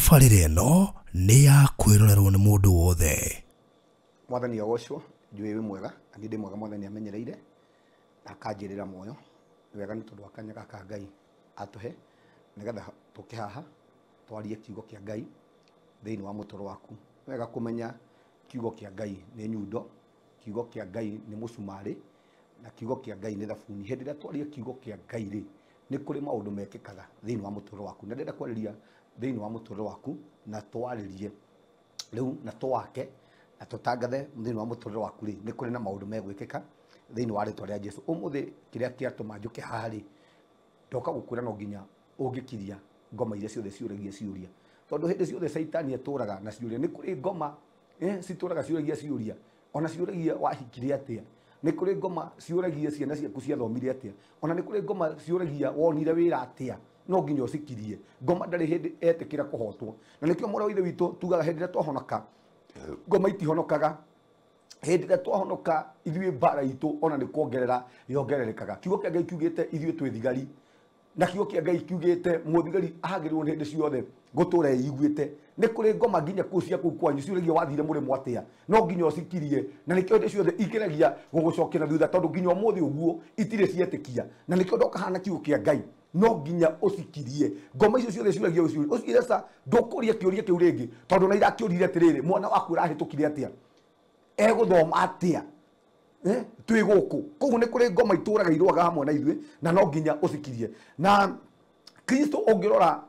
Tabarĩra ĩno nĩ ya kwĩrorerwo nĩ mũndũ wothe. Mwathani agocwo, njũĩ wĩ mwega, na niĩ ndĩ mwega. Mwathani amenyereire na akanjĩrĩra muoyo. Nĩ wega nĩ tondũ wa kanya gaka Ngai atũhe nĩgetha tũke haha twarie kiugo kĩa Ngai thĩinĩ wa mũtũrĩre waku. Nĩ wega kũmenya kiugo kĩa Ngai nĩ nyundo, kiugo kĩa Ngai nĩ mũcumarĩ, na kiugo kĩa Ngai nĩ thabuni. Hĩndĩ ĩrĩa twaria kiugo kĩa Ngai rĩ, nĩ kũrĩ maũndũ mekĩkaga thĩinĩ wa mũtũrĩre waku. Na ndĩrenda kwarĩria thĩinĩ wa mũtũrĩre waku na twarĩrie rĩu na twake na tũtangathe thĩinĩ wa mũtũrĩre waku rĩ, nĩ kũrĩ na maũndũ megwĩkĩka thĩinĩ wa rĩtwa rĩa Jesu. Ũmũthĩ kĩrĩa kĩatũma njũke haha rĩ, ndoka gũkwĩra no nginya ũngĩkiria ngoma iria ciothe ciũragia ciũria, tondũ hĩndĩ ciothe Caitani atũraga na ciũria. Nĩ kũrĩ ngoma citũraga ciũragia ciũria, ona ciũragia wahikire atĩa. Nĩ kũrĩ ngoma ciũragia ciana ciaku ciathomire atĩa, ona nĩ kũrĩ ngoma ciũragia wonire wĩra atĩa. No nginya ũcikirie. Ngoma ndarĩ hĩndĩ etĩkĩra kũhotwo, na nĩkĩo mũrũ wa Ithe witũ tugaga hĩndĩ ĩrĩa twahonoka ngoma itihonokaga. Hĩndĩ ĩrĩa twahonoka ithuĩ mbara itũ ona nĩ kuongerera yongererekaga. Kiugo kĩa Ngai kiugĩte ithuĩ twĩ thigari, na kiugo kĩa Ngai kiugĩte mũthigari agĩrĩirwo nĩ hĩndĩ ciothe gũtũra eiguĩte. Nĩ kũrĩ ngoma nginya kũu cia kũu kwanyu ciũragia wathire mũrĩmo atĩa, no nginya ũcikirie. Na nĩkĩo hĩndĩ ciothe ikĩragia gũgũcokia na thutha, tondũ nginya ũmũthĩ ũguo itirĩ cietĩkia. Na nĩkĩo ndoka haha na kiugo kĩa Ngai, no nginya ũcikirie ngoma icio ciothe ciũragia ũciũrie. Ũciĩre ca ndũkũria kĩũria kĩu rĩngĩ, tondũ na irakĩũrire atĩrĩrĩ, mwana waku ũrahĩtũkire atĩa, egũthoma atĩa, twĩ gũkũ. Koguo nĩ kũrĩ ngoma itũraga irũaga hamwe na ithuĩ, na no nginya ũcikirie. Na Kristo ũngĩrora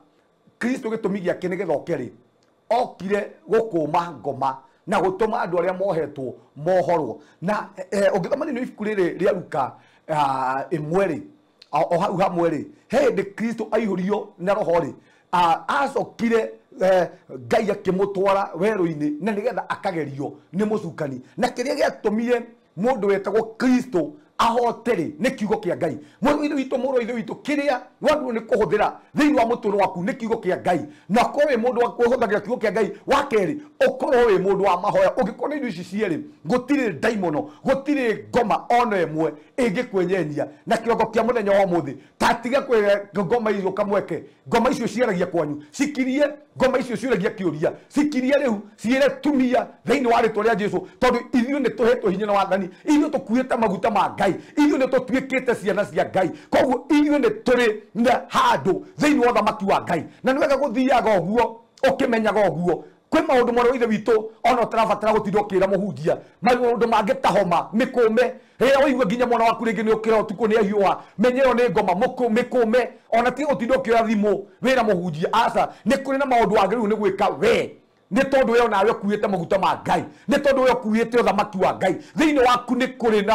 Kristo gĩtũmi gĩake nĩgetha oke rĩ, okire gũkũma ngoma na gũtũma andũ arĩa mohetwo mohorwo. Na ũngĩthoma thĩinĩ wa ibuku rĩrĩ rĩa Luka ĩmwe rĩ, o hau hamwe rĩ, he hĩndĩ Kristo aihũrio na roho rĩ, acokire Ngai akĩmũtwara werũ-inĩ na nĩgetha akagerio nĩ mũcukani. Na kĩrĩa gĩatũmire mũndũ wetagwo Kristo ahote rĩ, nĩ kiugo kĩa Ngai. Mũrũ wa Ithe witũ, mũrũ wa Ithe witũ, kĩrĩa wagĩrĩirwo nĩ kũhũthĩra thĩinĩ wa mũtũrĩre waku nĩ kiugo kĩa Ngai. Na ũkorwo wĩ mũndũ wa kũhũthagĩra kiugo kĩa Ngai, wa kerĩ ũkorwo wĩ mũndũ wa mahoya. Ũngĩkorwo na indo ici cierĩ, gũtirĩ ndaimono, gũtirĩ ngoma ona ĩmwe ĩngĩkwenyenyia. Na kĩrongo kĩa mũthenya wa ũmũthĩ, ta tiga kwĩhe ngoma icio kamweke. Ngoma icio ciaragia kwanyu, cikirie. Ngoma icio ciũragia kĩũria, cikirie rĩu, ciĩre tumia thĩinĩ wa rĩtwa rĩa Jesu, tondũ ithuĩ nĩ tũhetwo hinya na wathani, ithuĩ tũkuĩte maguta ma Ngai, ithuĩ nĩ tũtuĩkĩte ciana cia Ngai. Koguo ithuĩ nĩ tũrĩ na handũ thĩinĩ wa ũthamaki wa Ngai. Na nĩ wega gũthiaga ũguo ũkĩmenyaga ũguo. Kwĩ maũndũ mũrũ wa Ithe witũ ona ũtarabatara gũtinda ũkĩra mũhunjia, maũndũ mangĩ ta homa, mĩkũme. Rĩrĩa ũigua nginya mwana waku rĩngĩ nĩ ũkĩra ũtukũ nĩ ahiũha, menya ĩyo nĩ ngoma, mĩkũme. Ona ti gũtinda ũkĩoya thimũ wĩra mũhunjia, aca. Nĩ kũrĩ na maũndũ wagĩrĩirwo nĩ gwĩka we, nĩ tondũ we onawe ũkuĩte maguta ma Ngai, nĩ tondũ we ũkuĩte ũthamaki wa Ngai thĩinĩ waku. Nĩ kũrĩ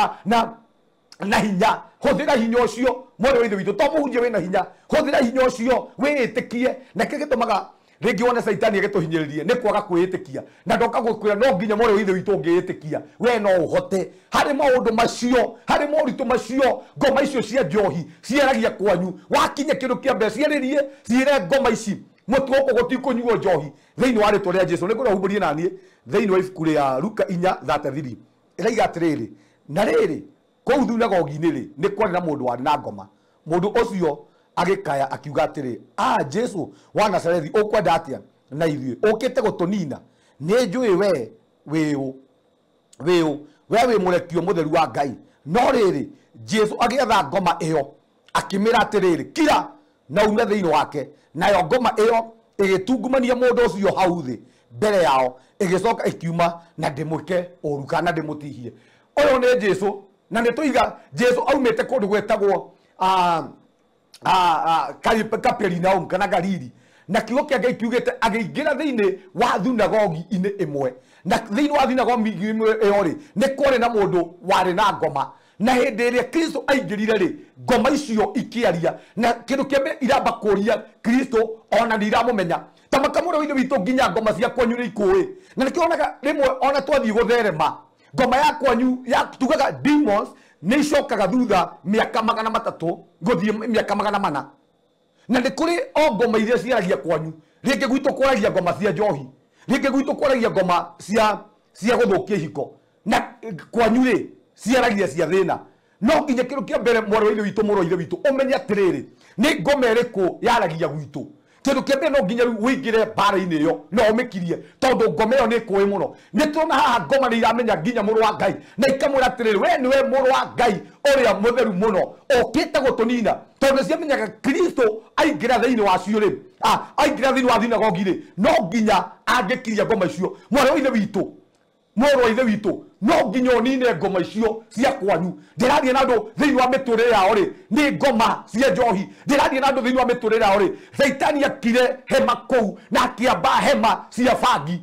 na hinya. Hũthĩra hinya ũcio, mwarĩ wa Ithe witũ. To mũhunjia wĩna hinya, hũthĩra hinya ũcio, wĩĩtĩkie. Na kĩrĩa gĩtũmaga rĩngĩ wone Caitani agĩtũhinyĩrĩrie nĩ kwaga kwĩĩtĩkia. Na ndoka gũkwĩra no nginya mwarĩ wa Ithe witũ ũngĩĩtĩkia, we no ũhote harĩ maũndũ macio, harĩ moritũ macio. Ngoma icio cia njohi ciaragia kwanyu, wakinya kĩndũ kĩa mbere ciarĩrie, ciĩre ngoma ici mũtu gũkũ gũtikũnyuo njohi thĩinĩ wa rĩtwa rĩa Jesu. Nĩ ngwenda ũhumbũrie naniĩ thĩinĩ wa ibuku rĩa Luka 4:33, ĩraiga atĩrĩrĩ, na rĩrĩ kũu thunagogi-inĩ rĩ, nĩ kwarĩ na mũndũ warĩ na ngoma. Mũndũ ũcio agĩkaya akiuga atĩrĩ, a Jesu wa Nazarethi, ũkwenda atĩa na ithuĩ? Ũkĩte gũtũnina? Nĩ njũĩ we wĩũ, wĩũ we wĩ mũrekio mũtheru wa Ngai. No rĩrĩ, Jesu agĩatha ngoma ĩyo akĩmĩra atĩrĩrĩ, kira na ume thĩinĩ wake. Nayo ngoma ĩyo ĩgĩtungumania mũndũ ũcio hau thĩ mbere yao, ĩgĩcoka ĩkiuma na ndĩmwĩke ũru kana ndĩmũtihie. Ũyũ nĩ Jesu, na nĩ tũiga Jesu aumĩte kũndũ gwetagwo Kaperinaum kana Galili. Na kiugo kĩa Ngai kiugĩte agĩingĩra thĩinĩ wa thunagogi-inĩ ĩmwe. Na thĩinĩ wa thunagogi ĩyo rĩ, nĩ kwarĩ na mũndũ warĩ na ngoma. Na hĩndĩ ĩrĩa Kristo aingĩrire rĩ, ngoma icio ikĩaria. Na kĩndũ kĩa mbere iramba kũria Kristo ona nĩ iramũmenya. Ta makamũrĩ wa Ithe witũ, nginya ngoma cia kwanyu nĩ ikũĩ. Na nĩkĩo wonaga rĩmwe ona twathiĩ gũtherema, ngoma ya kwanyu ya tugaga demons nĩ icokaga thutha mĩaka 300 gũthiĩ mĩaka 400. Na nĩ kũrĩ o ngoma iria ciaragia kwanyu. Rĩngĩ gwitũ kwaragia ngoma cia njohi, rĩngĩ gwitũ kwaragia ngoma cia gũthũkia ihiko, na kwanyu rĩ ciaragia cia thĩna. No nginya kĩndũ kĩa mbere mwarĩ wa Ithe witũ, mũrũ wa Ithe witũ, ũmenye atĩrĩrĩ, nĩ ngoma ĩrĩkũ yaragia gwitũ. Kindu kia mbere no nginya riu uingire mbara-inĩ ĩyo na ũmĩkirie, tondũ ngoma ĩyo nĩ ĩkũĩ mũno. Nĩ tũrona haha ngoma nĩ iramenya nginya mũrũ wa Ngai, na ikamwĩra atĩrĩrĩ, we nĩwe mũrũ wa Ngai ũrĩa mũtheru mũno ũkĩte gũtũnina. Tondũ ciamenyaga Kristo aingĩra thĩinĩ wacio rĩ, aingĩra thĩinĩ wa thinagogi rĩ, no nginya angĩkiria ngoma icio. Mwarĩ wa ithe witũ, mũrũ wa ithe witũ, no nginya ũnine ngoma icio cia kwanyu. Ndĩraria na andũ thĩinĩ wa mĩtũrĩre yao rĩ, nĩ ngoma cia njohi. Ndĩraria na andũ thĩinĩ wa mĩtũrĩre yao rĩ, Caitani akire hema kũu na akĩamba hema cia bangi,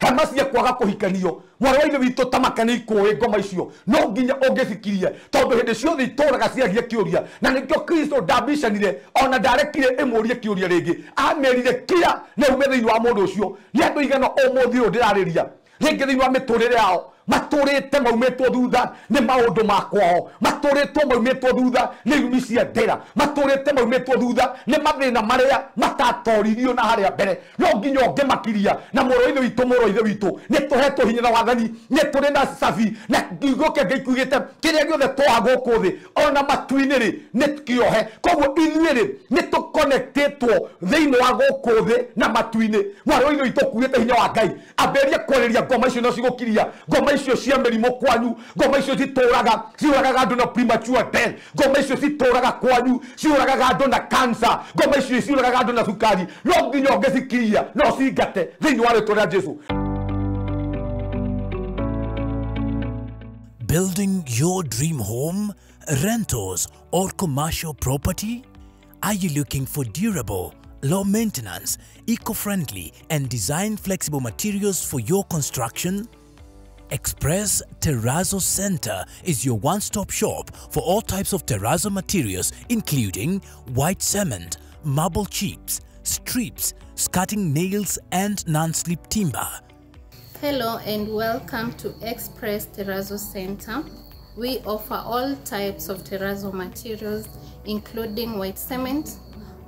hema cia kwaga kũhikanio. Mwarĩ wa ithe witũ, ta maka nĩ ikũĩ ngoma icio, no nginya ũngĩcikirie, tondũ hĩndĩ ciothe itũraga ciagia kĩũria. Na nĩkĩo Kristo ndambicanire ona ndarekire ĩmũrie kĩũria rĩngĩ, amĩrire kia na ume thĩinĩ wa mũndũ ũcio. Nĩ andũ igana ũmũthĩ ũyũ ndĩrarĩria rĩngĩ thĩinĩ wa mĩtũrĩre yao matũrĩte maumĩtwo thutha nĩ maũndũ ma kwao, matũrĩtwo maumĩtwo thutha nĩ irumi cia ndĩra, matũrĩte maumĩtwo thutha nĩ mathĩna marĩa matatoririo na harĩa mbere. No nginya ũngĩmakiria. Na mũrũ wa ithe witũ, mũrũ wa ithe witũ, nĩ tũhetwo hinya na wathani, nĩ tũrĩ na cabi, na kiugo kĩa Ngai kiugĩte kĩrĩa gĩothe twoha gũkũ thĩ ona matu-inĩ rĩ nĩ kĩohe. Koguo ithuĩ rĩ nĩ tũkonektĩtwo thĩinĩ wa gũkũ thĩ na matu-inĩ. Mwarĩ wa ithe witũ, ũkuĩte hinya wa Ngai, ambĩrĩria kwarĩria ngoma icio no cigũkiria. Ngoma icio cia mĩrimũ kwanyu, ngoma icio citũraga ciũragaga andũ na premature death, ngoma icio citũraga kwanyu ciũragaga andũ na cancer, ngoma icio ciũragaga andũ na cukari, no nginya ũngĩcikiria no cingate thĩinĩ wa rĩtwa rĩa Jesu. Building your dream home, rentals or commercial property? Are you looking for durable, low maintenance, eco-friendly and design flexible materials for your construction? Express Terrazzo Center is your one-stop shop for all types of terrazzo materials, including white cement, marble chips, strips, skirting nails and non-slip timber. Hello and welcome to Express Terrazzo Center. We offer all types of terrazzo materials, including white cement,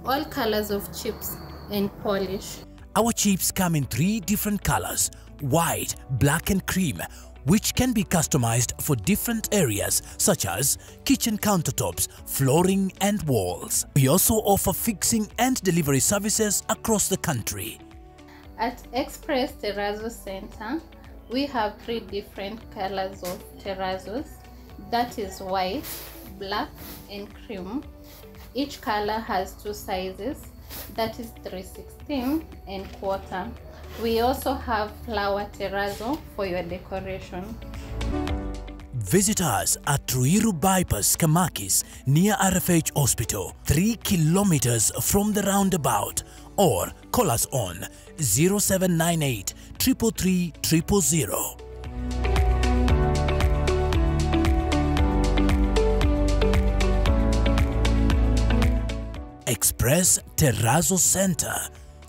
all colors of chips and polish. Our chips come in 3 different colors, white, black and cream, which can be customized for different areas such as kitchen countertops, flooring and walls. We also offer fixing and delivery services across the country. At Express Terrazzo Center, we have 3 different colors of terrazzos, that is white, black and cream. Each color has 2 sizes, that is 3/16 and quarter. We also have flower terrazzo for your decoration. Visit us at Ruiru Bypass, Kamakis, near RFH Hospital, 3 kilometers from the roundabout, or call us on 0798 333 000. Express Terrazzo Center.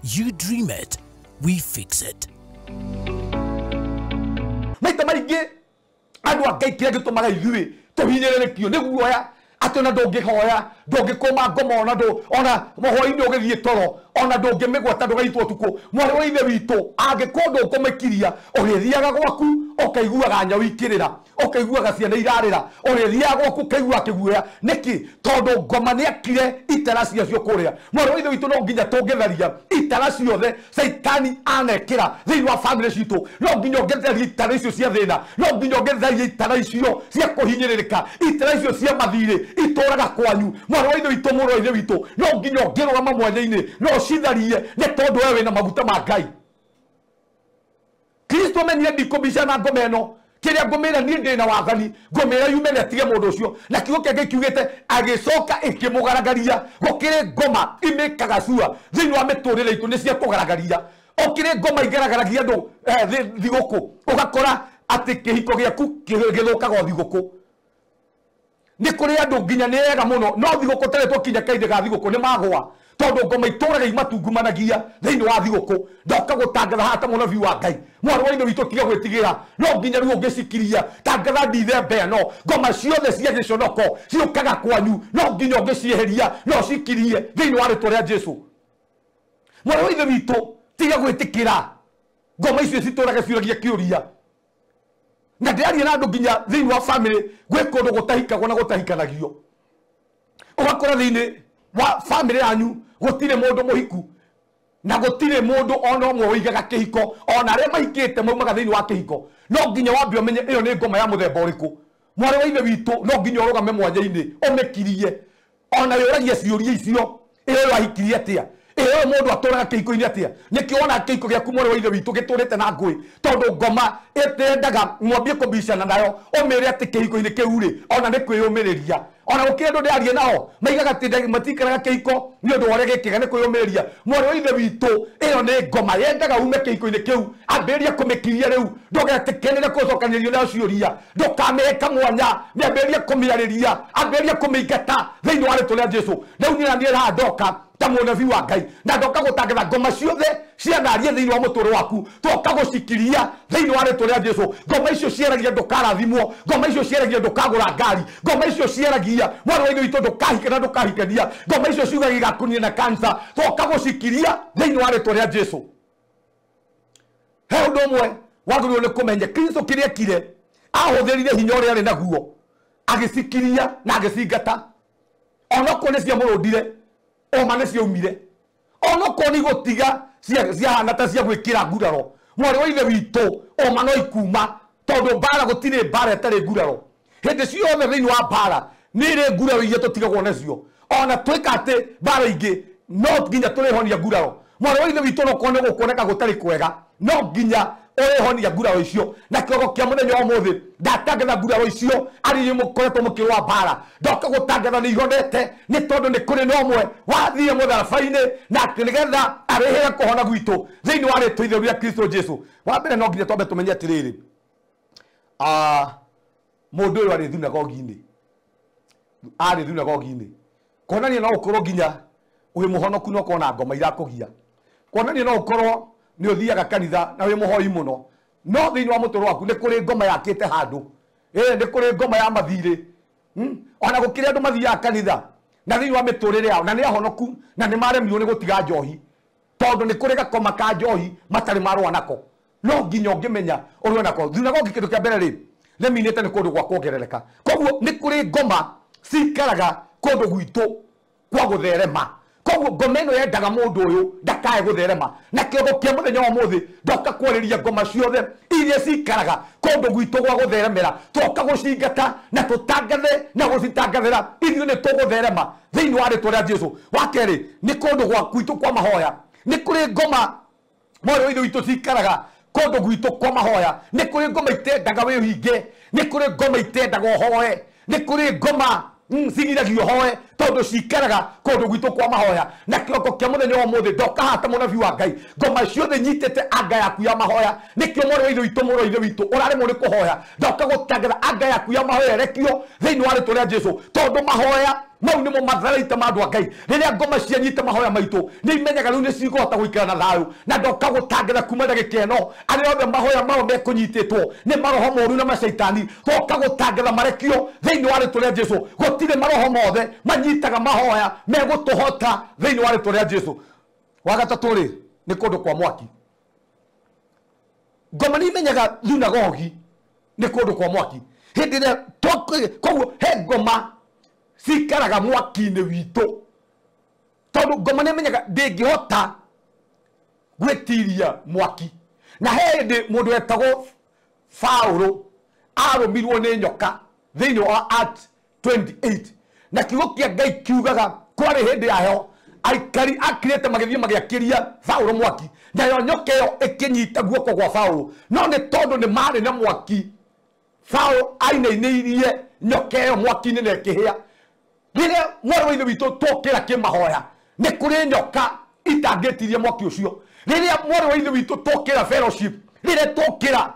You dream it, we fix it. Maita maingĩ andũ a Ngai kĩrĩa gĩtũmaga ithuĩ tũhinyĩrĩrĩkio nĩ guoya, atĩ ona ndũngĩhoya, ndũngĩkũma ngoma, ona ona mũhwainĩ ũgĩthiĩ toro, ona ndũngĩmĩgwata ndũgaitwo ũtukũ. Mwarĩ wa ithe witũ, angĩkorwo ndũkũmĩkiria, ũrĩthiaga gwaku ũkaiguaga nyau ikĩrĩra, ũkaiguaga ciana irarĩra, ũrĩthiaga gwaku ũkaiguaga kĩguoya. Nĩkĩ? Tondũ ngoma nĩakire itara ciacio kũrĩa. Mwarĩ wa ithe witũ, no nginya tũngĩtharia itara ciothe Caitani anekĩra thĩinĩ wa bamĩrĩ citũ. No nginya ũngĩtharia itara icio cia thĩna, no nginya ũngĩtharia itara icio cia kũhinyĩrĩrĩka, itara icio cia mathirĩ itũraga kwanyu. Mwarĩ wa ithe witũ, mũrũ wa ithe witũ, no nginya ũngĩrũgama mwanya-inĩ no ũcitharie, nĩ tondũ we wĩna maguta ma Ngai. Kristo amenyire ndikũbicana ngoma ĩno, kĩrĩa ngũmĩra niĩ ndĩ na wathani, ngũmĩra yume na ĩtige mũndũ ũcio. Na kiugo kĩa Ngai kiugĩte agĩcoka ĩkĩmũgaragaria. Gũkĩrĩ ngoma imĩkaga cua thĩinĩ wa mĩtũrĩre itũ, nĩ cia kũgaragaria. Ũkĩrĩ ngoma igaragaragia andũ thigũkũ, ũgakora atĩ kĩhiko gĩaku gĩthũkaga o thigũkũ. Nĩ kũrĩ andũ nginya nĩ ega mũno, no thigũkũ tarĩ twakinya kahinda ga thigũkũ nĩ magũa, tondũ ngoma itũraga imatungumanagia thĩinĩ wa thigũkũ. Ndoka gũtangatha haha ta mũnabii wa Ngai, mwarĩ wa ithe witũ, tiga gwĩtigĩra, no nginya rĩu ũngĩcikiria. Tangatha ndithemba ĩno, ngoma ciothe cia gĩconoko ciũkaga kwanyu, no nginya ũngĩcieheria no ũcikirie thĩinĩ wa rĩtwa rĩa Jesu. Mwarĩ wa ithe witũ, tiga gwĩtĩkĩra ngoma icio citũraga ciũragia kĩũria. Na ndĩraria na andũ nginya thĩinĩ wa bamĩrĩ, gwĩ kũndũ gũtahikagwo na gũtahikanagio. Ũgakora thĩinĩ wa family yanyu gũtirĩ mũndũ mũhiku na gũtirĩ mũndũ ona ũmwe ũigaga kĩhiko ona arĩa mahikĩte maumaga thĩinĩ wa kĩhiko no nginya wambe ũmenye ĩyo nĩ ngoma ya mũthemba ũrĩkũ. Mwarĩ wa ithe witũ no nginya ũrũgame mwanya-inĩ ũmĩkirie ona yũragie ciũria icio ĩyo wahikirie atĩa, ĩyo mũndũ atũraga kĩhiko-inĩ atĩa. Nĩkĩo wona kĩhiko gĩaku mwarĩ wa ithe witũ gĩtũrĩte na ngũĩ tondũ ngoma ĩtendaga mwambie kũbicana nayo ũmĩre atĩ kĩhiko-inĩ kĩu rĩ ona nĩ kwĩyũmĩrĩria. Ona gũkĩrĩ andũ ndĩraria nao maigaga atĩ matikaraga kĩhiko nĩ ũndũ wa ũrĩa gĩkĩga nĩ kwĩyũmĩrĩria. Mwarĩ wa ithe witũ ĩyo nĩ ngoma yendaga ume kĩhiko-inĩ kĩu ambĩrĩrie kũmĩkiria rĩu ndũgetĩkĩrĩre kũcokanĩrio nayo ciũria ndũkamĩhe kamwanya mĩambĩrĩrie kũmĩarĩria ambĩrĩrie kũmĩingata thĩinĩ wa rĩtwa rĩa Jesũ. Rĩu niĩ na niĩ haha ndoka ta mũnabii wa Ngai na ndoka gũtangatha ngoma ciothe cianarie thĩinĩ wa mũtũũrĩre waku twoka gũcikiria thĩinĩ wa rĩtwa rĩa Jesũ. Ngoma icio ciaragia ndũkarathimwo, ngoma icio ciaragia ndũkagũra ngari, ngoma icio ciaragia mwarĩ wa ithe witũ ndũkahika na ndũkahikania, ngoma icio ciugaga igakũnina na kansa twoka gũcikiria thĩinĩ wa rĩtwa rĩa Jesũ. He ũndũ ũmwe wagĩrĩirwo nĩ kũmenya Kristo kĩrĩa ekire ahũthĩrire hinya ũrĩa arĩ naguo agĩcikiria na agĩcingata onokorwo nĩ ciamũrũndire oma nĩ ciaumire onokorwo nĩ igũtiga ciahana ta cia gwĩkĩra nguraro. Mwarĩ wa ithe witũ oma no ikuma tondũ mbara gũtirĩ mbara ĩtarĩ nguraro. Hĩndĩ ciothe thĩinĩ wa mbara nĩ ĩrĩ nguraro iria tũtigagwo nacio ona twĩka atĩ mbara ingĩ no nginya tũrĩhonia nguraro. Mwarĩ wa ithe witũ onokorwo nĩ gũkuoneka gũtarĩ kwega no nginya ũrĩhonia nguraro icio. Na kĩrogo kĩa mũthenya wa ũmũthĩ ndatangatha nguraro icio arĩa mũkoretwo mũkĩrũa mbara ndoka gũtangatha nĩ ihonete nĩ tondũ nĩ kũrĩ na ũmwe wathiire mũtharaba-inĩ na atĩ nĩgetha arĩhĩre kũhona gwitũ thĩinĩ wa rĩtwa itheru rĩa Kristo Jesũ. Wa mbere no nginya twambe tũmenye atĩrĩrĩ mũndũ ũyũ arĩ thunagogi-inĩ arĩ thunagogi-inĩ kuonania no ũkorwo nginya wĩ mũhonoku no ũkorwo na ngoma irakũgia kuonania no ũkorwo nĩ ũthiaga kanitha na wĩ mũhoi mũno no thĩinĩ wa mũtũũrĩre waku nĩ kũrĩ ngoma yakĩte handũ nĩ kũrĩ ngoma ya mathirĩ. Ona gũkĩrĩ andũ mathiaga kanitha na thĩinĩ wa mĩtũũrĩre yao na nĩ ahonoku na nĩ maremirwo nĩ gũtiga njohi tondũ nĩ kũrĩ gakoma ka njohi matarĩ marũa nako no nginya ũngĩmenya ũrũe nako. Thunagogi kĩndũ kĩa mbere rĩ nĩminĩte nĩ kũndũ gwa kuongerereka koguo nĩ kũrĩ ngoma cikaraga kũndũ gwitũ kwa gũtherema. Koguo ngoma ĩno yendaga mũndũ ũyũ ndakae gũtherema. Na kĩongo kĩa mũthenya wa ũmũthĩ ndoka kwarĩria ngoma ciothe iria cikaraga kũndũ gwitũ gwa gũtheremera twoka gũcingata na tũtangathe na gũcitangathĩra ithuĩ nĩ tũgũtherema thĩinĩ wa rĩtwa rĩa Jesũ. Wa kerĩ nĩ kũndũ gwa gwitũ kwa mahoya nĩ kũrĩ ngoma mwarĩ wa ithe witũ cikaraga kũndũ gwitũ kwa mahoya nĩ kũrĩ ngoma itendaga wĩhinge nĩ kũrĩ ngoma itendaga ũhoe nĩ kũrĩ ngoma cigiragio hoe tondũ cikaraga kũndũ gwitũ kwa mahoya. Na kĩroko kĩa mũthenya wa ũmũthĩ ndoka haha ta mũnabii wa Ngai ngoma ciothe nyitĩte anga yaku ya mahoya nĩkĩo mwarĩ wa ithe witũ mũrũ wa ithe witũ ũraremwo nĩ kũhoya ndoka gũtangatha anga yaku ya mahoya ĩrekio thĩinĩ wa rĩtwa rĩa Jesũ tondũ mahoya mau nĩmo matharaita ma andũ a Ngai. Rĩrĩa ngoma cianyita mahoya maitũ nĩ imenyaga rĩu nĩ cikũhota gũikara na thayũ na ndoka gũtangatha kuma ndagĩka ĩno arĩa othe mahoya mao mekũnyitĩtwo nĩ maroho moru na macaitani twoka gũtangatha marekio thĩinĩ wa rĩtwa rĩa Jesũ. Gũtirĩ maroho mothe manyitaga mahoya megũtũhota thĩinĩ wa rĩtwa rĩa Jesũ. Wa gatatũ rĩ nĩ kũndũ kwa mwaki. Ngoma nĩ imenyaga thunagogi nĩ kũndũ kwa mwaki hĩndĩ ĩrĩa koguo he ngoma cikaraga mwaki-inĩ witũ tondũ ngoma nĩ ĩmenyaga ndĩngĩhota gwĩtiria mwaki. Na he hĩndĩ mũndũ wetagwo Paũlũ arũmirwo nĩ nyoka thĩinĩ wa Acts 28 na kiugo kĩa Ngai kiugaga kwarĩ hĩndĩ ya heho aikari a Kirete magĩthiĩ magĩakĩria Paũlũ mwaki nayo nyoka ĩyo ĩkĩnyita guoko gwa Paũlũ no nĩ tondũ nĩ marĩ na mwaki Paũlũ ainainĩirie nyoka ĩyo mwaki-inĩ na ĩkĩhĩa. Rĩrĩa mwarĩ wa ithe witũ twokĩra kĩmahoya nĩ kũrĩ nyoka itangĩtiria mwaki ũcio. Rĩrĩa mwarĩ wa ithe witũ twokĩra fellowship rĩrĩa twokĩra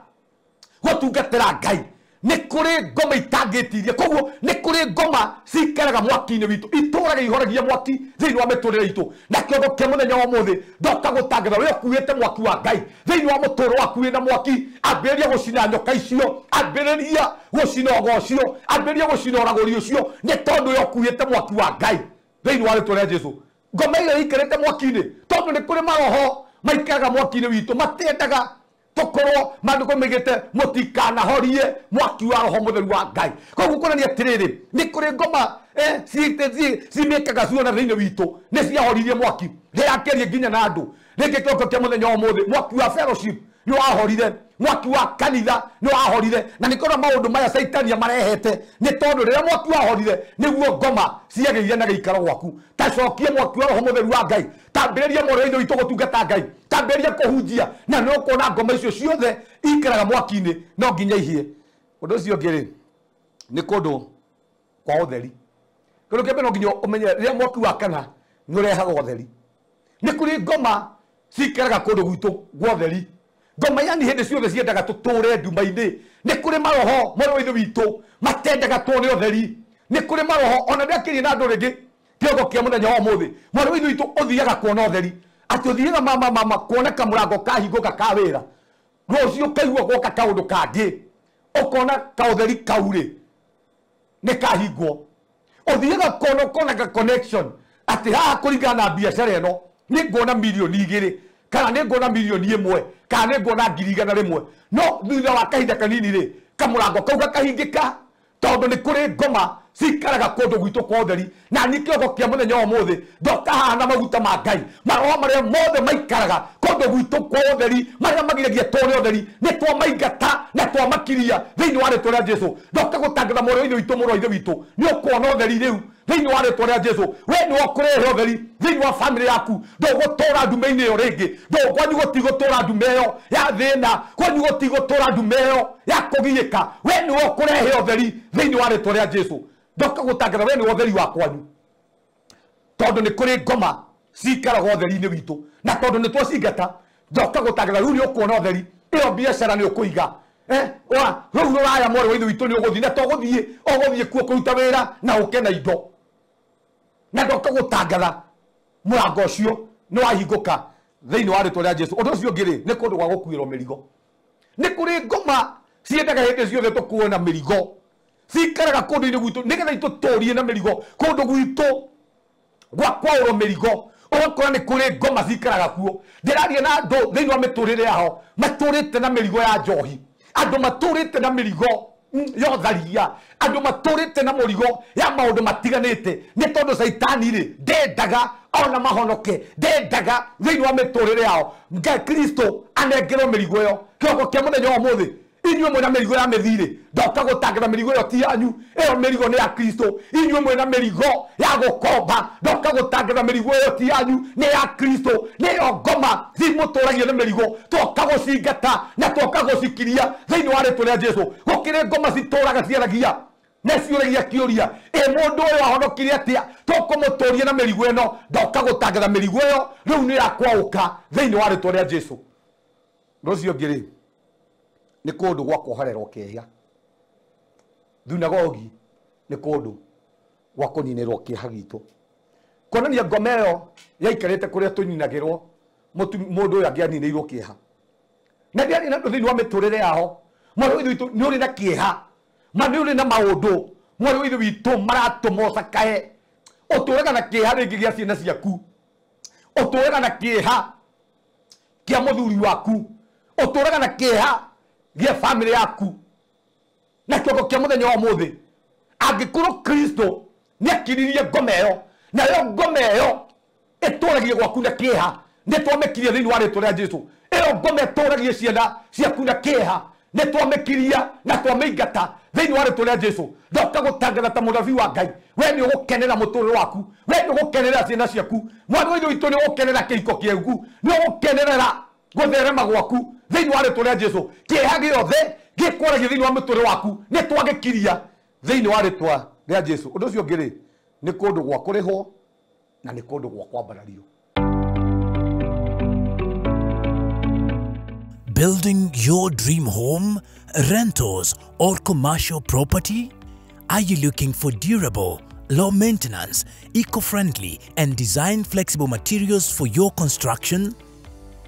gũtungatĩra Ngai nĩ kũrĩ ngoma itangĩtiria koguo nĩ kũrĩ ngoma cikaraga mwaki-inĩ witũ itũraga ihoragia mwaki thĩinĩ wa mĩtũrĩre itũ. Na kĩongo kĩa mũthenya wa ũmũthĩ ndoka gũtangatha we ũkuĩte mwaki wa Ngai thĩinĩ wa mũtũũro waku wĩna mwaki ambĩrĩria gũcina nyoka icio ambĩrĩria gũcina ũgo ũcio ambĩrĩria gũcina ũragũri ũcio nĩ tondũ we ũkuĩte mwaki wa Ngai thĩinĩ wa rĩtwa rĩa Jesũ. Ngoma ĩrĩa ĩikarĩte mwaki-inĩ tondũ nĩ kũrĩ maroho maikaraga mwaki-inĩ witũ matiendaga Tũkorwo maandĩko maigĩte mũtikanahorie mwaki wa roho mũtheru wa Ngai. Koguo kuonania atĩrĩrĩ, nĩ kũrĩ ngoma cimĩkaga ciona thĩinĩ witũ, nĩ ciahoririe mwaki. Ndĩrakĩaria nginya na andũ rĩngĩ kĩroko kĩa mũthenya wa ũmũthĩ, mwaki wa fellowship nĩ wahorire, mwaki wa kanitha nĩ wahorire, na nĩ kũrĩ maũndũ maya caitania marehete, nĩ tondũ rĩrĩa mwaki wahorire nĩguo ngoma ciagĩire na gĩikaro gwaku. Tacokie mwaki wa roho mũtheru wa Ngai, tambĩrĩria mwarĩ wa ithe witũ gũtungata Ngai, tambĩrĩria kũhunjia, na nĩ ũkuona ngoma icio ciothe ikaraga mwaki-inĩ no nginya ihĩe. Ũndũ ũcio ũngĩ rĩ, nĩ kũndũ kwa ũtheri. Kĩndũ kĩa mbere no nginya ũmenye rĩrĩa mwaki wakana nĩ ũrehaga ũtheri. Nĩ kũrĩ ngoma cikaraga kũndũ gwitũ gwa ũtheri. Ngoma yani hĩndĩ ciothe ciendaga tũtũre nduma-inĩ. Nĩ kũrĩ maroho mwarĩ wa ithe witũ matendaga tuone ũtheri. Nĩ kũrĩ maroho ona ndĩakĩria na andũ rĩngĩ kĩroko kĩa mũthenya wa ũmũthĩ, mwarĩ wa ithe witũ ũthiaga kuona ũtheri, atĩ ũthiaga mama kuona kamũrango kahingũka ka wĩra, rũciũ ũkaigua gwoka kaũndũ kangĩ, ũkona kaũtheri kau rĩ nĩ kahingwo. Ũthiaga kuona ũkona ka connection atĩ haha kũringana na biacara ĩno nĩ nguona 2 milioni kana nĩ nguona 1 milioni kana nĩ nguona 100,000, no thutha wa kahinda kanini rĩ kamũrango kau gakahingĩka, tondũ nĩ kũrĩ ngoma cikaraga kũndũ gwitũ kwa ũtheri. Na niĩ kĩroko kĩa mũthenya wa ũmũthĩ ndoka haha na maguta ma Ngai, maroho marĩa mothe maikaraga kũndũ gwitũ kwa ũtheri, marĩa magiragia tuone ũtheri, nĩ twamaingata na twamakiria thĩinĩ wa rĩtwa rĩa Jesũ. Ndoka gũtangatha mwarĩ wa ithe witũ, mũrũ wa ithe witũ, nĩ ũkuona ũtheri rĩu thĩinĩ wa rĩtwa rĩa Jesũ. We nĩ ũkũrehe ũtheri thĩinĩ wa famĩlĩ yaku, ndũgũtũra ndume-inĩ ĩyo rĩngĩ, kwanyu gũtigũtũra ndume ĩyo ya thĩna, kwanyu gũtigũtũra ndume ĩyo ya kũgiĩka. We nĩ ũkũrehe ũtheri thĩinĩ wa rĩtwa rĩa Jesũ. Ndoka gũtangatha we nĩ ũtheri wa kwanyu, tondũ nĩ kũrĩ ngoma cikaraga ũtheri-inĩ witũ, na tondũ nĩ twacingata, ndoka gũtangatha rĩu nĩ ũkuona ũtheri. Ĩyo biacara nĩ ũkũiga rĩu rũraya mwarĩ wa ithe witũ nĩ ũgũthiĩ, na to gũthiĩ ũgũthiĩ kuo kũruta wĩra na ũke na indo. Na ndoka gũtangatha mũrango ũcio nĩ wahingũka thĩinĩ wa rĩtwa rĩa Jesũ. Ũndũ ũcio ũngĩ rĩ, nĩ kũndũ gwa gũkuĩrwo mĩrigo. Nĩ kũrĩ ngoma ciendaga hĩndĩ ciothe tũkuo na mĩrigo, cikaraga kũndũ-inĩ gwitũ nĩgetha itũtũrie na mĩrigo, kũndũ gwitũ gwa kwaũrwo mĩrigo, ũgakora nĩ kũrĩ ngoma cikaraga kuo. Ndĩraria na andũ thĩinĩ wa mĩtũrĩre yao matũrĩte na mĩrigo ya njohi, andũ matũrĩte na mĩrigo ya ũtharia, andũ matũrĩte na mũrigo ya maũndũ matiganĩte, nĩ tondũ caitani rĩ ndendaga ona mahonoke, ndendaga thĩinĩ wa mĩtũrĩre yao Ngai Kristo anengerwo mĩrigo ĩyo. Kĩroko kĩa mũthenya wa ũmũthĩ, inyuĩ mwĩna mĩrigo ya mĩthirĩ, ndoka gũtangatha mĩrigo ĩyo ti yanyu, ĩyo mĩrigo nĩ ya Kristo. Inyuĩ mwĩna mĩrigo ya gũkomba, ndoka gũtangatha mĩrigo ĩyo ti yanyu, nĩ ya Kristo. Nĩyo ngoma cimũtũragia na mĩrigo, twoka gũcingata na twoka gũcikiria thĩinĩ wa rĩtwa rĩa Jesũ. Gũkĩrĩ ngoma citũraga ciaragia na ciũragia kĩũria, ĩ mũndũ ũyũ ahonokire atĩa? Tũkũmũtũria na mĩrigo ĩno. Ndoka gũtangatha mĩrigo ĩyo rĩu nĩ ya kwaũka thĩinĩ wa rĩtwa rĩa Jesũ. Ũndũ ũcio ũngĩ rĩ, nĩ kũndũ gwa kuohererwo kĩhia. Thunagogi nĩ kũndũ gwa kũninĩrwo kĩeha gitũ, kuonania ngoma ĩyo yaikarĩte kũrĩa tũninagĩrwo, mũndũ ũyũ angĩaninĩirwo kĩeha. Na ndĩaria na andũ thĩinĩ wa mĩtũrĩre yao, mwarĩ wa ithe witũ nĩ ũrĩ na kĩeha, ma nĩ ũrĩ na maũndũ mwarĩ wa ithe witũ maratũma ũcakae. Ũtũraga na kĩeha rĩngĩ gĩa ciana ciaku, ũtũraga na kĩeha kĩa mũthuri waku, ũtũraga na kĩeha gĩa famĩlĩ yaku. Na kĩongo kĩa mũthenya wa ũmũthĩ, angĩkorwo Kristo nĩ akiririe ngoma ĩyo, nayo ngoma ĩyo ĩtũragie gwaku na kĩeha, nĩ twamĩkiria thĩinĩ wa rĩtwa rĩa Jesũ. Ĩyo ngoma ĩtũragie ciana ciaku na kĩeha, nĩ twamĩkiria na twamĩingata thĩinĩ wa rĩtwa rĩa Jesũ. Ndoka gũtangatha ta mũnabii wa Ngai, we nĩ ũgũkenera mũtũrĩre waku, we nĩ ũgũkenera ciana ciaku, mwana wa ithe witũ nĩ ũgũkenera kĩhiko kĩaku, nĩ ũgũkenerera gũtherema gwaku thĩinĩ wa rĩtwa rĩa Jesũ. Kĩeha gĩothe gĩkwaragia thĩinĩ wa mũtũrĩre waku nĩ twagĩkiria thĩinĩ wa rĩtwa rĩa Jesũ. Ũndũ ũcio ũngĩ rĩ, nĩ kũndũ gwa kũrĩhwo na nĩ kũndũ gwa kwambarario. Building your dream home, rentals, or commercial property? Are you looking for durable, low maintenance, eco-friendly, and design flexible materials for your construction?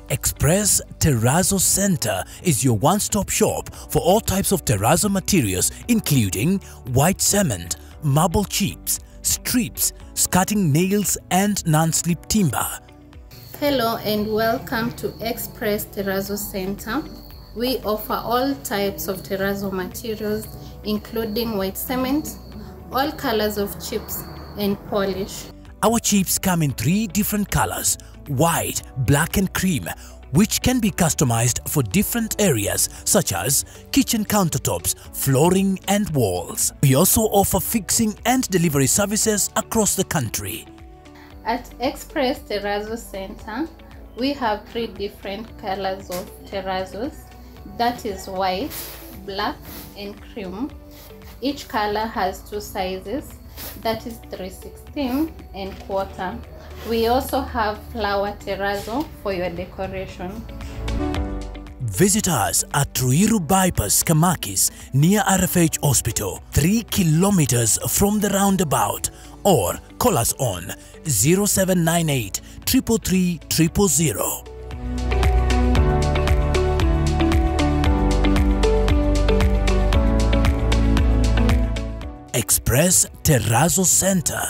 Express Terrazzo Center is your one-stop shop for all types of terrazzo materials, including white cement, marble chips, strips, skirting nails, and non-slip timber. Hello and welcome to Express Terrazzo Center. We offer all types of terrazzo materials, including white cement, all colors of chips, and polish. Our chips come in 3 different colors, white, black and cream, which can be customized for different areas such as kitchen countertops, flooring and walls. We also offer fixing and delivery services across the country. At Express Terrazzo Center, we have 3 different colors of terrazzos, that is white, black and cream. Each color has 2 sizes, that is 3/16 and 1/4. We also have flower terrazzo for your decoration. Visit us at Ruiru Bypass, Kamakis, near RFH Hospital, 3 kilometers from the roundabout, or call us on 0798 333 000. Express Terrazzo Center.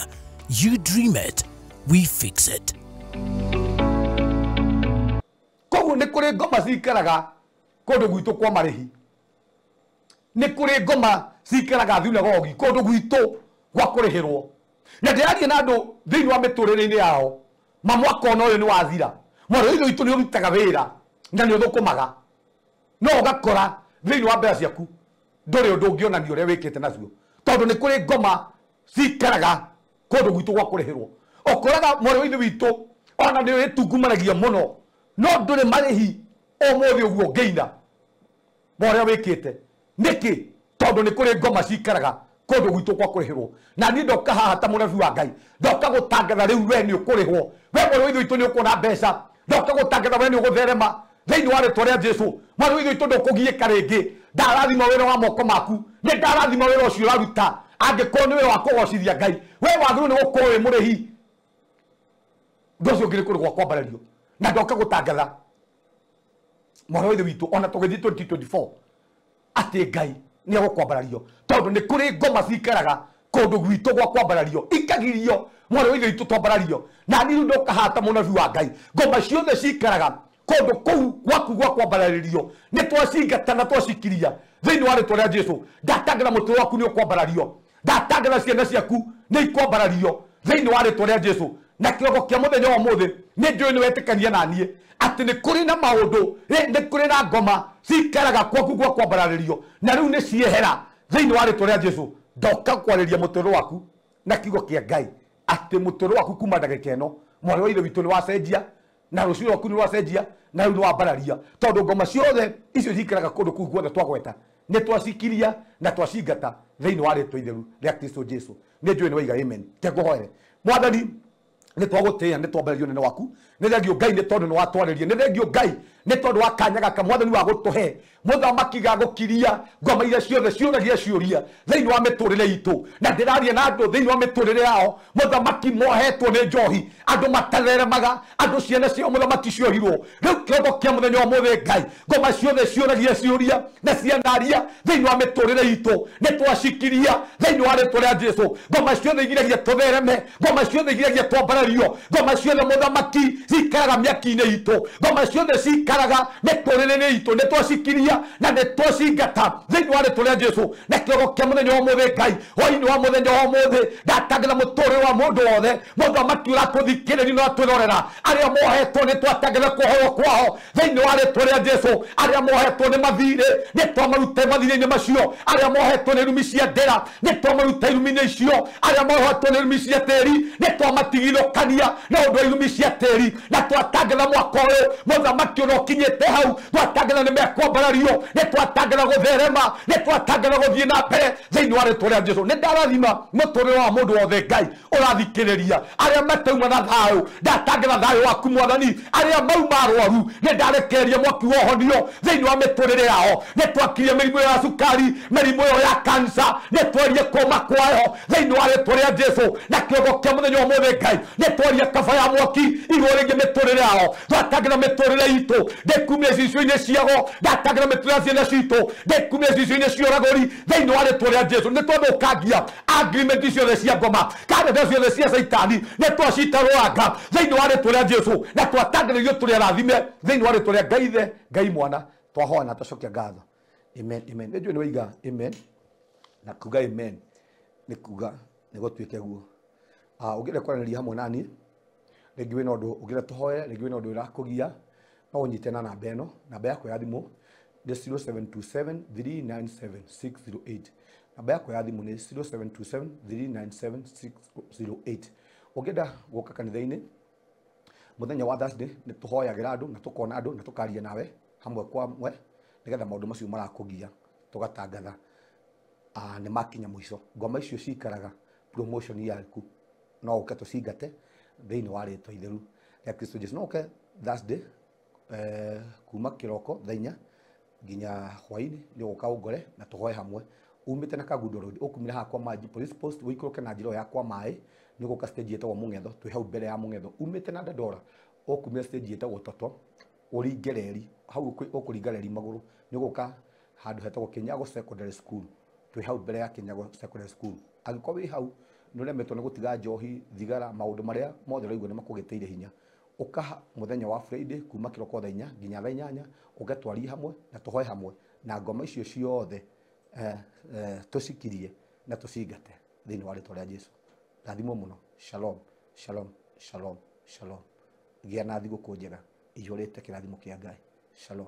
You dream it, we fix it. Koguo nĩ kũrĩ ngoma cikaraga kũndũ gwitũ kwa marĩhi, nĩ kũrĩ ngoma cikaraga thunagogi kũndũ gwitũ gwa kũrĩhĩrwo, na ndĩraria na andũ thĩinĩ wa mĩtũrĩre-inĩ yao ma mwaka ona ũyũ nĩ wathira, mwarĩ wa ithe witũ nĩ ũrutaga wĩra na nĩ ũthũkũmaga, no ũgakora thĩinĩ wa mbeca ciaku ndũrĩ ũndũ ũngĩonania ũrĩa wĩkĩte nacio, tondũ nĩ kũrĩ ngoma cikaraga kũndũ gwitũ gwa kũrĩhĩrwo. Ũkoraga mwarĩ wa ithe witũ ona nĩ wĩtungumanagia mũno, no ndũrĩ marĩhi ũmũthĩ ũguo ũngĩina ma ũrĩa wĩkĩte. Nĩkĩ? Tondũ nĩ kũrĩ ngoma cikaraga kũndũ gwitũ gwa kũrĩhĩrwo. Na niĩ ndoka haha ta mũnabii wa Ngai, ndoka gũtangatha rĩu we nĩ ũkũrĩhwo, we mwarĩ wa ithe witũ nĩ ũkuona mbeca, ndoka gũtangatha we nĩ ũgũtherema thĩinĩ wa rĩtwa rĩa Jesũ. Mwarĩ wa ithe witũ ndũkũgiĩka rĩngĩ, ndarathima wĩra wa moko maku, nĩ ndarathima wĩra ũcio ũraruta, angĩkorwo nĩ wĩra wa kũgocithia Ngai, we wagĩrĩirwo nĩ gũkorwo wĩ mũrĩhi. Ũndũ ũcio ũngĩ nĩ kũrĩ gwa kwambarario. Na ndoka gũtangatha mwarĩ wa ithe witũ ona tũgĩthiĩ 2024 atĩ Ngai nĩ egũkwambarario, tondũ nĩ kũrĩ ngoma cikaraga kũndũ gwitũ gwa kwambarario ikagirio mwarĩ wa ithe witũ twambarario. Na niĩ rĩu ndoka haha ta mũnabii wa Ngai, ngoma ciothe cikaraga kũndũ kũu gwaku gwa kwambararĩrio nĩ twacingata na twacikiria thĩinĩ wa rĩtwa rĩa Jesũ. Ndatangatha mũtwe waku nĩ ũkwambarario, ndatangatha ciana ciaku nĩ ikwambarario thĩinĩ wa rĩtwa rĩa Jesũ. Na kĩroko kĩa mũthenya wa ũmũthĩ nĩ njũĩ nĩ wetĩkania na niĩ atĩ nĩ kũrĩ na maũndũ, nĩ kũrĩ na ngoma cikaraga gwaku gwa kwambararĩrio, na rĩu nĩ ciehera thĩinĩ wa rĩtwa rĩa Jesũ. Ndoka kwarĩria mũtũrĩre waku na kiugo kĩa Ngai atĩ mũtũrĩre waku kuma ndagĩka ĩno mwarĩ wa ithe witũ nĩ wacenjia, na rũciũ rwaku nĩ rwacenjia, na rĩu nĩ wambararia, tondũ ngoma ciothe icio cikaraga kũndũ kũu guothe twagweta nĩ twacikiria na twacingata thĩinĩ wa rĩtwa itheru rĩa Kristo Jesũ. Nĩ njũĩ nĩ waiga amen. Te ngũhoere. Mwathani, nĩ twagũtĩĩa, nĩ twambararia ũnene waku, nĩ thengio Ngai nĩ tondũ nĩ watwarĩria, nĩ thengio Ngai nĩ tondũ wa kanya gaka mwathani wa gũtũhe mũthamaki ga gũkiria ngoma iria ciothe ciũragia ciũria thĩinĩ wa mĩtũrĩre itũ. Na ndĩraria na andũ thĩinĩ wa mĩtũrĩre yao, mũthamaki mohetwo nĩ njohi, andũ matatheremaga, andũ ciana ciao mũthamaki ciohirwo. Rĩu kĩroko kĩa mũthenya wa ũmũthĩ Ngai, ngoma ciothe ciũragia ciũria na cianaria thĩinĩ wa mĩtũrĩre itũ nĩ twacikiria thĩinĩ wa rĩtwa rĩa Jesũ. Ngoma ciothe igiragia tũthereme, ngoma ciothe igiragia twambarario, ngoma ciothe mũthamaki cikaraga mĩaki-inĩ itũ, ngoma ciothe cikaraga mĩtũrĩre-inĩ itũ nĩ twacikiria na nĩ twacingata thĩinĩ wa rĩtwa rĩa Jesũ. Na kĩroko kĩa mũthenya wa ũmũthĩ Ngai, hwaĩ-inĩ wa mũthenya wa ũmũthĩ, ndatangatha mũtũrĩre wa mũndũ wothe mũthamaki ũratũthikĩrĩria na ũratwĩrorera, arĩa mohetwo nĩ twatangatha kũhorwo kwao thĩinĩ wa rĩtwa rĩa Jesũ. Arĩa mohetwo nĩ mathirĩ nĩ twamaruta mathirĩ-inĩ macio, arĩa mohetwo nĩ irumi cia ndĩra nĩ twamaruta irumi-inĩ icio, arĩa mohetwo nĩ irumi cia tĩri nĩ twamatigithũkania na ũndũ wa irumi cia tĩri. Na twatangatha mwaka ũyũ mũthamaki ũrĩa ũkinyĩte hau, twatangatha nĩ mekwambarario, nĩ twatangatha gũtherema, nĩ twatangatha gũthiĩ na mbere thĩinĩ wa rĩtwa rĩa Jesũ. Nĩ ndarathima mũtũrĩre wa mũndũ wothe Ngai ũrathikĩrĩria, arĩa matauma na thayũ ndatangatha thayũ waku mwathani, arĩa mauma arwaru nĩ ndarekereria mwaki wa ũhonio thĩinĩ wa mĩtũrĩre yao. Nĩ twakiria mĩrimũ ya cukari, mĩrimũ ĩyo ya kansa, nĩ twaria kũma kwayo thĩinĩ wa rĩtwa rĩa Jesũ. Na kĩroko kĩa mũthenya wa ũmũthĩ Ngai, nĩ twaria kaba ya mwaki igũrũ rĩngĩ mĩtũrĩre yao. Twatangatha mĩtũrĩre itũ ndĩkumia icicio-inĩ ciago, ndatangatha mĩtũrĩre ya ciana citũ ndĩkumia icicio-inĩ cia ũragũri thĩinĩ wa rĩtwa rĩa Jesũ. Nĩ twathũkangia agreement ciothe cia ngoma, karenda ciothe cia Caitani nĩ twacitarũranga thĩinĩ wa rĩtwa rĩa Jesũ, na twatangatha ithuĩ tũrĩ arathime thĩinĩ wa rĩtwa rĩa Ngai Ithe, Ngai Mwana Twahoya na twacokia ngatho. Amen, amen. Nĩ njũĩ nĩ waiga amen na kuga amen nĩ kuga nĩ gũtuĩke guo. Ũngĩenda kwaranĩria hamwe na niĩ, rĩngĩ wĩna ũndũ ũngĩenda tũhoe, rĩngĩ wĩna ũndũ ũrakũgia, no ũnyite na namba ĩno. Namba yakwa ya thimũ nĩ 0727 397 608. Namba yakwa ya thimũ nĩ 0727 397 608. Ũngĩenda gũka kanitha-inĩ mũthenya wa Thursday, nĩ tũhoyagĩra andũ na tũkona andũ na tũkaria nawe hamwe kwa hamwe, nĩgetha maũndũ macio marakũgia tũgatangatha nĩ makinya mũico. Ngoma icio cikaraga promotion yaku, no ũke tũcingate thĩinĩ wa rĩtwa itheru rĩa Kristo Jesu. No ũke Thursday kuma kĩroko thaa 4 nginya hwainĩ, nĩ ũgũka ũngore na tũhoe hamwe. Umĩte na Kangundo Road, ũkumire haha kwa Maji Police Post, ũikũrũke na njĩra ĩyo ya kwa maĩ, nĩ ũgũka stage ĩtagwo Mũng'etho, twĩ hau mbere ya Mũng'etho. Umĩte na Dandora, ũkumire stage ĩtagwo Toto, ũringe reri hau, ũkũringa reri magũrũ, nĩ ũgũka handũ hetagwo Kinyago Secondary School, twĩ hau mbere ya Kinyago Secondary School. Angĩkorwo wĩ hau nĩ ũremetwo nĩ gũtiga njohi, thigara, maũndũ marĩa mothe ũraigua nĩ makũgĩtĩire hinya, ũka mũthenya wa Friday kuma kĩroko thaa 4 nginya thaa 8, ũke twarie hamwe na tũhoe hamwe, na ngoma icio ciothe tũcikirie na tũcingate thĩinĩ wa rĩtwa rĩa Jesu. Rathimwo mũno. Shalom, shalom, shalom, shalom. Gĩa na thigũkũ njega iyũrĩte kĩrathimo kĩa Ngai. Shalom.